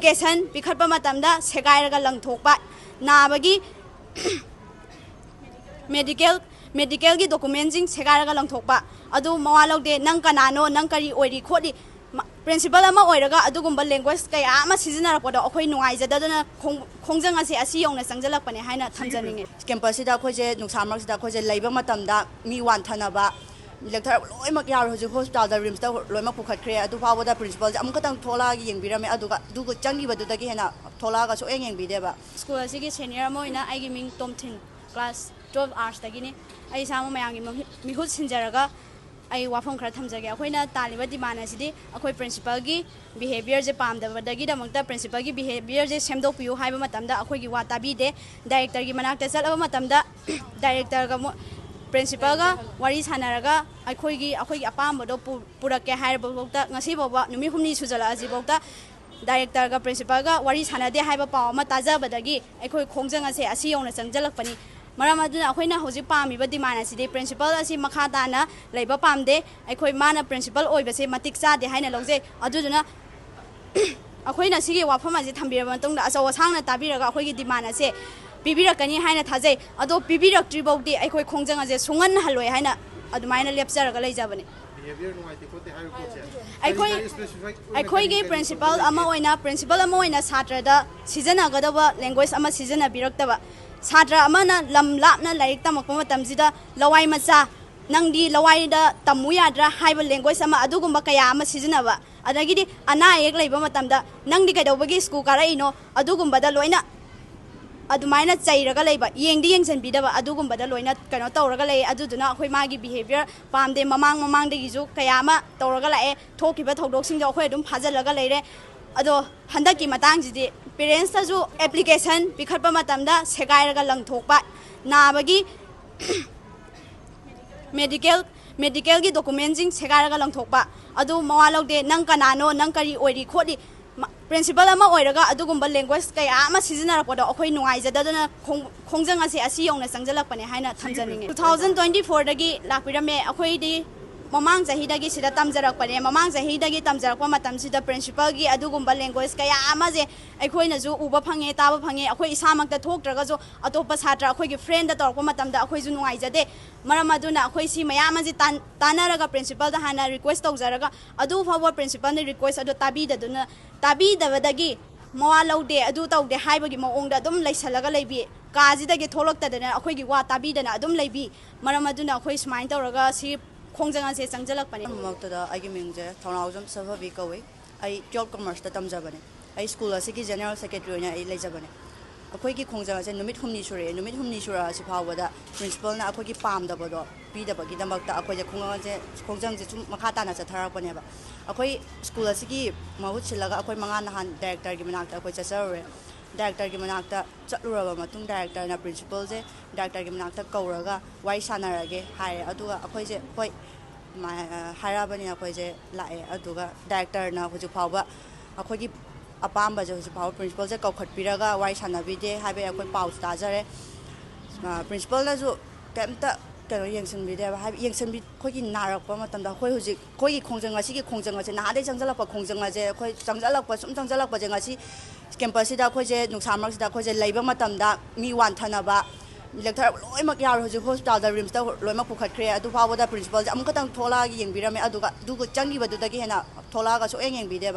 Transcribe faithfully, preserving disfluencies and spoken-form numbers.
Passion ꯄꯤꯈꯠꯄ ꯃꯇꯝꯗ ꯁꯦꯒꯥꯏꯔꯒ ꯂꯪꯊꯣꯛꯄ, ꯅꯥꯕꯒꯤ medical ꯃꯦꯗꯤꯀꯦꯜꯒꯤ ꯗꯣꯀꯨꯃꯦꯟꯁꯤꯡ ꯁꯦꯒꯥꯏꯔꯒ ꯂꯪꯊꯣꯛꯄ, ꯑꯗꯨ ꯃꯋꯥ ꯂꯧꯗꯦ꯫ ꯅꯪ ꯀꯅꯥꯅꯣ, ꯅꯪ ꯀꯔꯤ ꯑꯣꯏꯔꯤ ꯈꯣꯠꯂꯤ, ꯃ- ꯄ꯭ꯔꯤꯟꯁꯤꯄꯜ ꯑꯃ ꯑꯣꯏꯔꯒ ꯑꯗꯨꯒꯨꯝꯕ ꯂꯦꯡꯒ꯭ꯋꯦꯖ ꯀꯌꯥ ꯑꯃ ꯁꯤꯖꯤꯟꯅꯔꯛꯄꯗꯣ ꯑꯩꯈꯣꯏ ꯅꯨꯡꯉꯥꯏꯖꯗꯗꯅ ꯈꯣꯡ- ꯈꯣꯡꯖꯪ ꯑꯁꯦ ꯑꯁꯤ ꯌꯧꯅ ꯆꯪꯁꯤꯜꯂꯛꯄꯅꯦ ꯍꯥꯏꯅ ꯊꯝꯖꯅꯤꯡꯉꯤ꯫ ꯀꯦꯝꯄꯁꯁꯤꯗ ꯑꯩꯈꯣꯏꯁꯦ ꯅꯨꯡꯁꯥ ꯃꯔꯛꯁꯤꯗ ꯑꯩꯈꯣꯏꯁꯦ ꯂꯩꯕ ꯃꯇꯝꯗ ꯃꯤ ꯋꯥꯟꯊꯅꯕ, ꯂꯦꯛꯊꯔꯛꯄ ꯂꯣꯏꯅꯃꯛ ꯌꯥꯎꯔꯦ꯫ ꯍꯧꯖꯤꯛ ꯍꯣꯁꯄꯤꯇꯥꯜꯗ, ꯔꯤꯝꯁꯇ ꯂꯣꯏꯅꯃꯛ ꯄꯨꯈꯠꯈ꯭ꯔꯦ꯫ ꯑꯗꯨ ꯐꯥꯎꯕꯗ ꯄ꯭ꯔꯤꯟꯁꯤꯄꯜꯁꯦ ꯑꯃꯨꯛ ꯈꯛꯇꯪ ꯊꯣꯛꯂꯛꯑꯒ ꯌꯦꯡꯕꯤꯔꯝꯃꯦ꯫ ꯑꯗꯨꯒ ꯑꯗꯨꯒ ꯆꯪꯈꯤꯕꯗꯨꯗꯒꯤ ꯍꯦꯟꯅ ꯊꯣꯛꯂꯛꯑꯒ ꯁꯨꯛꯌꯦꯡ ꯌꯦꯡꯕꯤꯗꯦꯕ꯫ ꯁ꯭ꯀꯨꯜ ꯑꯁꯤꯒꯤ ꯁꯦꯅꯤꯌꯔ ꯑꯃ ꯑꯣꯏꯅ ꯑꯩꯒꯤ ꯃꯤꯡ ꯇꯣꯝꯊꯤꯟ, ꯀ꯭ꯂꯥꯁ ꯇꯨꯌꯦꯜꯐ ꯑꯥꯔꯠꯁꯇꯒꯤꯅꯤ꯫ ꯑꯩ ꯏꯁꯥꯃꯛ ꯃꯌꯥꯝꯒꯤ ꯃꯍꯨꯠ- ꯃꯤꯍꯨꯠ ꯁꯤꯟꯖꯔꯒ ꯑꯩ ꯋꯥꯐꯝ ꯈꯔ ꯊꯝꯖꯒꯦ꯫ ꯑꯩꯈꯣꯏꯅ ꯇꯥꯜꯂꯤꯕ ꯗꯤꯃꯥꯟ ꯑꯁꯤꯗꯤ ꯑꯩꯈꯣꯏ ꯄ꯭ꯔꯤꯟꯁꯤꯄꯜꯒꯤ ꯕꯤꯍꯦꯕꯤꯌꯔꯁꯦ ꯄꯥꯝꯗꯕꯗꯒꯤꯗꯃꯛꯇ ꯄ꯭ꯔꯤꯟꯁꯤꯄꯜꯒꯤ ꯕꯤꯍꯦꯕꯤꯌꯔꯁꯦ ꯁꯦꯝꯗꯣꯛꯄꯤꯌꯨ ꯍꯥꯏꯕ ꯃꯇꯝꯗ ꯑꯩꯈꯣꯏꯒꯤ ꯋꯥ ꯇꯥꯕꯤꯗꯦ꯫ ꯗꯥꯏꯔꯦꯛꯇꯔꯒꯤ ꯃꯅꯥꯛꯇ ꯆꯠꯂꯕ ꯃꯇꯝꯗ ꯗꯥꯏꯔꯦꯛꯇꯔꯒ ꯃꯣ- ꯄ꯭ꯔꯤꯟꯁꯤꯄꯜꯒ ꯋꯥꯔꯤ ꯁꯥꯟꯅꯔꯒ ꯑꯩꯈꯣꯏꯒꯤ ꯑꯩꯈꯣꯏꯒꯤ ꯑꯄꯥꯝꯕꯗꯣ ꯄꯨ- ꯄꯨꯔꯛꯀꯦ ꯍꯥꯏꯔꯕꯐꯥꯎꯗ, ꯉꯁꯤꯐꯥꯎꯕ ꯅꯨꯃꯤꯠ ꯍꯨꯝꯅꯤ ꯁꯨꯖꯜꯂꯛꯑꯁꯤꯐꯥꯎꯗ ꯗꯥꯏꯔꯦꯛꯇꯔꯒ ꯄ꯭ꯔꯤꯟꯁꯤꯄꯜꯒ ꯋꯥꯔꯤ ꯁꯥꯟꯅꯗꯦ ꯍꯥꯏꯕ ꯄꯥꯎ ꯑꯃ ꯇꯥꯖꯕꯗꯒꯤ ꯑꯩꯈꯣꯏ ꯈꯣꯡꯖꯪ ꯑꯁꯦ ꯑꯁꯤ ꯌꯧꯅ ꯆꯪꯁꯤꯜꯂꯛꯄꯅꯤ꯫ ꯃꯔꯝ ꯑꯗꯨꯅ ꯑꯩꯈꯣꯏꯅ ꯍꯧꯖꯤꯛ ꯄꯥꯝꯃꯤꯕ ꯗꯤꯃꯥꯟ ꯑꯁꯤꯗꯤ ꯄ꯭ꯔꯤꯟꯁꯤꯄꯜ ꯑꯁꯤ ꯃꯈꯥ ꯇꯥꯅ ꯂꯩꯕ ꯄꯥꯝꯗꯦ꯫ ꯑꯩꯈꯣꯏ ꯃꯥꯅ ꯄ꯭ꯔꯤꯟꯁꯤꯄꯜ ꯑꯣꯏꯕꯁꯦ ꯃꯇꯤꯛ ꯆꯥꯗꯦ ꯍꯥꯏꯅ ꯂꯧꯖꯩ꯫ ꯑꯗꯨꯗꯨꯅ ꯑꯩꯈꯣꯏꯅ ꯁꯤꯒꯤ ꯋꯥꯐꯝ ꯑꯁꯤ ꯊꯝꯕꯤꯔꯕ ꯃꯇꯨꯡꯗ ꯑꯆꯧ ꯑꯁꯥꯡꯅ ꯇꯥꯕꯤꯔꯒ ꯑꯩꯈꯣꯏꯒꯤ ꯗꯤꯃꯥꯟ ꯑꯁꯦ ꯄꯤꯕꯤꯔꯛꯀꯅꯤ ꯍꯥꯏꯅ ꯊꯥꯖꯩ꯫ ꯑꯗꯣ ꯄꯤꯕꯤꯔꯛꯇ꯭ꯔꯤ ꯐꯥꯎꯗꯤ ꯑꯩꯈꯣꯏ ꯈꯣꯡꯖꯪ ꯑꯁꯦ ꯁꯨꯡꯍꯟꯍꯜꯂꯣꯏ ꯍꯥꯏꯅ ꯑꯗꯨꯃꯥꯏꯅ ꯂꯦꯞꯆꯔꯒ ꯂꯩꯖꯕꯅꯤ꯫ ꯕꯤꯍꯦꯕꯤꯌꯔ ꯅꯨꯡꯉꯥꯏꯇꯦ ꯈꯣꯠꯇꯦ ꯍꯥꯏꯕ ꯄꯣꯠꯁꯦ ꯑꯩꯈꯣꯏ ꯀꯔꯤ specific ꯑꯣꯏꯅ ꯑꯩꯈꯣꯏꯒꯤ ꯀꯔꯤ ꯀꯔꯤ ꯄ꯭ꯔꯤꯟꯁꯤꯄꯜ ꯂꯩꯒꯦ? ꯑꯃ ꯑꯣꯏꯅ ꯄ꯭ꯔꯤꯟꯁꯤꯄꯜ ꯑꯃ ꯑꯣꯏꯅ ꯁꯥꯇ꯭ꯔꯗ ꯁꯤꯖꯤꯟꯅꯒꯗꯕ ꯂꯦꯡꯒ꯭ꯋꯦꯖ ꯑꯃ ꯁꯤꯖꯤꯟꯅꯕꯤꯔꯛꯇꯕ, ꯁꯥꯇ꯭ꯔ ꯑꯃꯅ ꯂꯝ ꯂꯥꯞꯅ ꯂꯥꯏꯔꯤꯛ ꯇꯝꯃꯛꯄ ꯃꯇꯝꯁꯤꯗ ꯂꯋꯥꯏ ꯃꯆꯥ, ꯅꯪꯗꯤ ꯂꯋꯥꯏꯗ ꯇꯝꯃꯨ ꯌꯥꯗ꯭ꯔꯥ ꯍꯥꯏꯕ ꯂꯦꯡꯒ꯭ꯋꯦꯖ ꯑꯃ, ꯑꯗꯨꯒꯨꯝꯕ ꯀꯌꯥ ꯑꯃ ꯁꯤꯖꯤꯟꯅꯕ, ꯑꯗꯒꯤꯗꯤ ꯑꯅꯥ ꯑꯌꯦꯛ ꯂꯩꯕ ꯃꯇꯝꯗ ꯅꯪꯗꯤ ꯀꯩꯗꯧꯕꯒꯤ ꯁ꯭ꯀꯨꯜ ꯀꯥꯔꯛꯏꯅꯣ, ꯑꯗꯨꯒꯨꯝꯕꯗ ꯂꯣꯏꯅ ꯑꯗꯨꯃꯥꯏꯅ ꯆꯩꯔꯒ ꯂꯩꯕ, ꯌꯦꯡꯗꯤ ꯌꯦꯡꯁꯤꯟꯕꯤꯗꯕ, ꯑꯗꯨꯒꯨꯝꯕꯗ ꯂꯣꯏꯅ ꯀꯩꯅꯣ ꯇꯧꯔꯒ ꯂꯩ꯫ ꯑꯗꯨꯗꯨꯅ ꯑꯩꯈꯣꯏ ꯃꯥꯒꯤ ꯕꯤꯍꯦꯕꯤꯌꯔ ꯄꯥꯝꯗꯦ꯫ ꯃꯃꯥꯡ ꯃꯃꯥꯡꯗꯒꯤꯁꯨ ꯀꯌꯥ ꯑꯃ ꯇꯧꯔꯒ ꯂꯥꯛꯑꯦ꯫ ꯊꯣꯛꯈꯤꯕ ꯊꯧꯗꯣꯛꯁꯤꯡꯗꯣ ꯑꯩꯈꯣꯏ ꯑꯗꯨꯝ ꯐꯥꯖꯤꯜꯂꯒ ꯂꯩꯔꯦ꯫ ꯑꯗꯣ ꯍꯟꯗꯛꯀꯤ ꯃꯇꯥꯡꯁꯤꯗꯤ ꯄꯦꯔꯦꯟꯁꯇꯁꯨ ꯑꯦꯄ꯭ꯂꯤꯀꯦꯁꯟ ꯄꯤꯈꯠꯄ ꯃꯇꯝꯗ ꯁꯦꯒꯥꯏꯔꯒ ꯂꯪꯊꯣꯛꯄ, ꯅꯥꯕꯒꯤ ꯃꯦꯗꯤꯀꯦꯜ ꯃꯦꯗꯤꯀꯦꯜꯒꯤ ꯗꯣꯀꯨꯃꯦꯟꯁꯤꯡ ꯁꯦꯒꯥꯏꯔꯒ ꯂꯪꯊꯣꯛꯄ, ꯑꯗꯨ ꯃꯋꯥ ꯂꯧꯗꯦ꯫ ꯅꯪ ꯀꯅꯥꯅꯣ, ꯅꯪ ꯀꯔꯤ ꯑꯣꯏꯔꯤ ꯈꯣꯠꯂꯤ, ꯃ- ꯄ꯭ꯔꯤꯟꯁꯤꯄꯜ ꯑꯃ ꯑꯣꯏꯔꯒ ꯑꯗꯨꯒꯨꯝꯕ ꯂꯦꯡꯒ꯭ꯋꯦꯖ ꯀꯌꯥ ꯑꯃ ꯁꯤꯖꯤꯟꯅꯔꯛꯄꯗꯣ ꯑꯩꯈꯣꯏ ꯅꯨꯡꯉꯥꯏꯖꯗꯗꯅ ꯈꯣꯡ- ꯈꯣꯡꯖꯪ ꯑꯁꯦ ꯑꯁꯤ ꯌꯧꯅ ꯆꯪꯁꯤꯜꯂꯛꯄꯅꯦ ꯍꯥꯏꯅ ꯊꯝꯖꯅꯤꯡꯉꯤ꯫ ꯇꯨ ꯊꯥꯎꯖꯟ ꯇ꯭ꯋꯦꯟꯇꯤ ꯐꯣꯔꯗꯒꯤ ꯂꯥꯛꯄꯤꯔꯝꯃꯦ꯫ ꯑꯩꯈꯣꯏꯗꯤ ꯃꯃꯥꯡ ꯆꯍꯤꯗꯒꯤ ꯁꯤꯗ ꯇꯝꯖꯔꯛꯄꯅꯦ꯫ ꯃꯃꯥꯡ ꯆꯍꯤꯗꯒꯤ ꯇꯝꯖꯔꯛꯄ ꯃꯇꯝꯁꯤꯗ principalꯒꯤ ꯑꯗꯨꯒꯨꯝꯕ language ꯀꯌꯥ ꯑꯃꯁꯦ ꯑꯩꯈꯣꯏꯅꯁꯨ ꯎꯕ ꯐꯪꯉꯦ, ꯇꯥꯕ ꯐꯪꯉꯦ꯫ ꯑꯩꯈꯣꯏ ꯏꯁꯥꯃꯛꯇ ꯊꯣꯛꯇ꯭ꯔꯒꯁꯨ ꯑꯇꯣꯞꯄ ꯁꯥꯇ꯭ꯔ ꯑꯩꯈꯣꯏꯒꯤ friendꯗ ꯇꯧꯔꯛꯄ ꯃꯇꯝꯗ ꯑꯩꯈꯣꯏꯁꯨ ꯅꯨꯡꯉꯥꯏꯖꯗꯦ꯫ ꯃꯔꯝ ꯑꯗꯨꯅ ꯑꯩꯈꯣꯏ ꯁꯤ ꯃꯌꯥꯝ ꯑꯁꯤ ꯇꯥꯟ-, ꯇꯥꯟꯅꯔꯒ principalꯗ ꯍꯥꯟꯅ request ꯇꯧꯖꯔꯒ, ꯑꯗꯨ ꯐꯥꯎꯕ principalꯅ request ꯑꯗꯨ ꯇꯥꯕꯤꯗꯗꯨꯅ, ꯇꯥꯕꯤꯗꯕꯗꯒꯤ ꯃꯋꯥ ꯂꯧꯗꯦ, ꯑꯗꯨ ꯇꯧꯗꯦ ꯍꯥꯏꯕꯒꯤ ꯃꯑꯣꯡꯗ ꯑꯗꯨꯝ ꯂꯩꯁꯜꯂꯒ ꯂꯩꯕꯤ꯫ ꯀꯥꯁꯤꯗꯒꯤ ꯊꯣꯛꯂꯛꯇꯗꯅ ꯑꯩꯈꯣꯏꯒꯤ ꯋꯥ ꯇꯥꯕꯤꯗꯅ ꯑꯗꯨꯝ ꯂꯩꯕꯤ꯫ ꯃꯔꯝ ꯑꯗꯨꯅ ꯑꯩꯈꯣꯏ ꯁꯨꯃꯥꯏꯅ ꯇꯧꯔꯒ ꯁꯤ ꯈꯣꯡꯖꯪ ꯑꯁꯦ ꯆꯪꯁꯤꯜꯂꯛꯄꯅꯦ꯫ ꯑꯍꯥꯟꯕꯃꯛꯇꯗ ꯑꯩꯒꯤ ꯃꯤꯡꯁꯦ ꯊꯧꯅꯥꯎꯖꯝ ꯁꯚꯥꯕꯤ ꯀꯧꯏ꯫ ꯑꯩ twelve commerceꯇ ꯇꯝꯖꯕꯅꯦ꯫ ꯑꯩ school ꯑꯁꯤꯒꯤ general secretary ꯑꯣꯏꯅ ꯑꯩ ꯂꯩꯖꯕꯅꯦ꯫ ꯑꯩꯈꯣꯏꯒꯤ ꯈꯣꯡꯖꯪ ꯑꯁꯦ ꯅꯨꯃꯤꯠ ꯍꯨꯝꯅꯤ ꯁꯨꯔꯛꯑꯦ꯫ ꯅꯨꯃꯤꯠ ꯍꯨꯝꯅꯤ ꯁꯨꯔꯛꯑꯁꯤ ꯐꯥꯎꯕꯗ principalꯅ ꯑꯩꯈꯣꯏꯒꯤ ꯄꯥꯝꯗꯕꯗꯣ ꯄꯤꯗꯕꯒꯤꯗꯃꯛꯇ ꯑꯩꯈꯣꯏꯁꯦ ꯈꯣꯡꯖꯪ ꯑꯁꯦ, ꯈꯣꯡꯖꯪꯁꯦ ꯁꯨꯝ ꯃꯈꯥ ꯇꯥꯅ ꯆꯠꯊꯔꯛꯄꯅꯦꯕ꯫ ꯑꯩꯈꯣꯏ school ꯑꯁꯤꯒꯤ ꯃꯍꯨꯠ ꯁꯤꯜꯂꯒ ꯑꯩꯈꯣꯏ ꯃꯉꯥ ꯅꯍꯥꯟ directorꯒꯤ ꯃꯅꯥꯛꯇ ꯑꯩꯈꯣꯏ ꯆꯠꯆꯔꯨꯔꯦ꯫ Directorꯒꯤ ꯃꯅꯥꯛꯇ ꯆꯠꯂꯨꯔꯕ ꯃꯇꯨꯡ directorꯅ principalꯁꯦ directorꯒꯤ ꯃꯅꯥꯛꯇ ꯀꯧꯔꯒ ꯋꯥꯔꯤ ꯁꯥꯟꯅꯔꯒꯦ ꯍꯥꯏꯔꯦ꯫ ꯑꯗꯨꯒ ꯑꯩꯈꯣꯏꯁꯦ ꯍꯣꯏ, ꯃꯥ-, ꯍꯥꯏꯔꯛꯑꯕꯅꯤꯅ ꯑꯩꯈꯣꯏꯁꯦ ꯂꯥꯛꯑꯦ꯫ ꯑꯗꯨꯒ directorꯅ ꯍꯧꯖꯤꯛ ꯐꯥꯎꯕ ꯑꯩꯈꯣꯏꯒꯤ ꯑꯄꯥꯝꯕꯁꯦ ꯍꯧꯖꯤꯛ ꯐꯥꯎꯕ principalꯁꯦ ꯀꯧꯈꯠꯄꯤꯔꯒ ꯋꯥꯔꯤ ꯁꯥꯟꯅꯕꯤꯗꯦ ꯍꯥꯏꯕꯒꯤ ꯑꯩꯈꯣꯏ ꯄꯥꯎꯁꯨ ꯇꯥꯖꯔꯦ꯫ ꯑ, principalꯅꯁꯨꯨ ꯀꯩꯝꯇ ꯀꯩꯅꯣ ꯌꯦꯡꯁꯤꯟꯕꯤꯗꯦꯕ꯫ ꯍꯥꯏꯕꯗꯤ ꯌꯦꯡꯁꯤꯟꯕꯤ-, ꯑꯩꯈꯣꯏꯒꯤ ꯅꯥꯔꯛꯄ ꯃꯇꯝꯗ ꯑꯩꯈꯣꯏ ꯍꯧꯖꯤꯛ ꯑꯩꯈꯣꯏꯒꯤ ꯈꯣꯡꯖꯪ, ꯉꯁꯤꯒꯤ ꯈꯣꯡꯖꯪ ꯑꯁꯦ, ꯅꯍꯥꯟꯗꯩ ꯆꯪꯁꯤꯜꯂꯛꯄ ꯈꯣꯡꯖꯪ ꯑꯁꯦ, ꯑꯩꯈꯣꯏ ꯆꯪꯁꯤꯜꯂꯛꯄ, ꯁꯨꯝ ꯆꯪꯁꯤꯜꯂꯛꯄꯁꯦ, ꯉꯁꯤ campusꯁꯤꯗ ꯑꯩꯈꯣꯏꯁꯦ ꯅꯨꯡꯁꯥ ꯃꯔꯛꯁꯤꯗ ꯑꯩꯈꯣꯏꯁꯦ ꯂꯩꯕ ꯃꯇꯝꯗ ꯃꯤ ꯋꯥꯟꯊꯅꯕ, ꯂꯦꯛꯊꯔꯛꯄ ꯂꯣꯏꯅꯃꯛ ꯌꯥꯎꯔꯦ꯫ ꯍꯧꯖꯤꯛ hospitalꯗ, RIMSꯇ ꯂꯣꯏꯅꯃꯛ ꯄꯨꯈꯠꯈ꯭ꯔꯦ꯫ ꯑꯗꯨ ꯐꯥꯎꯕꯗ principalꯁꯦ ꯑꯃꯨꯛꯈꯛꯇꯪ ꯊꯣꯛꯂꯛꯑꯒ ꯌꯦꯡꯕꯤꯔꯝꯃꯦ꯫ ꯑꯗꯨꯒ ꯑꯗꯨꯒ ꯆꯪꯈꯤꯕꯗꯨꯗꯒꯤ ꯍꯦꯟꯅ ꯊꯣꯛꯂꯛꯑꯒ ꯁꯨꯛꯌꯦꯡ ꯌꯦꯡꯕꯤꯗꯦꯕ꯫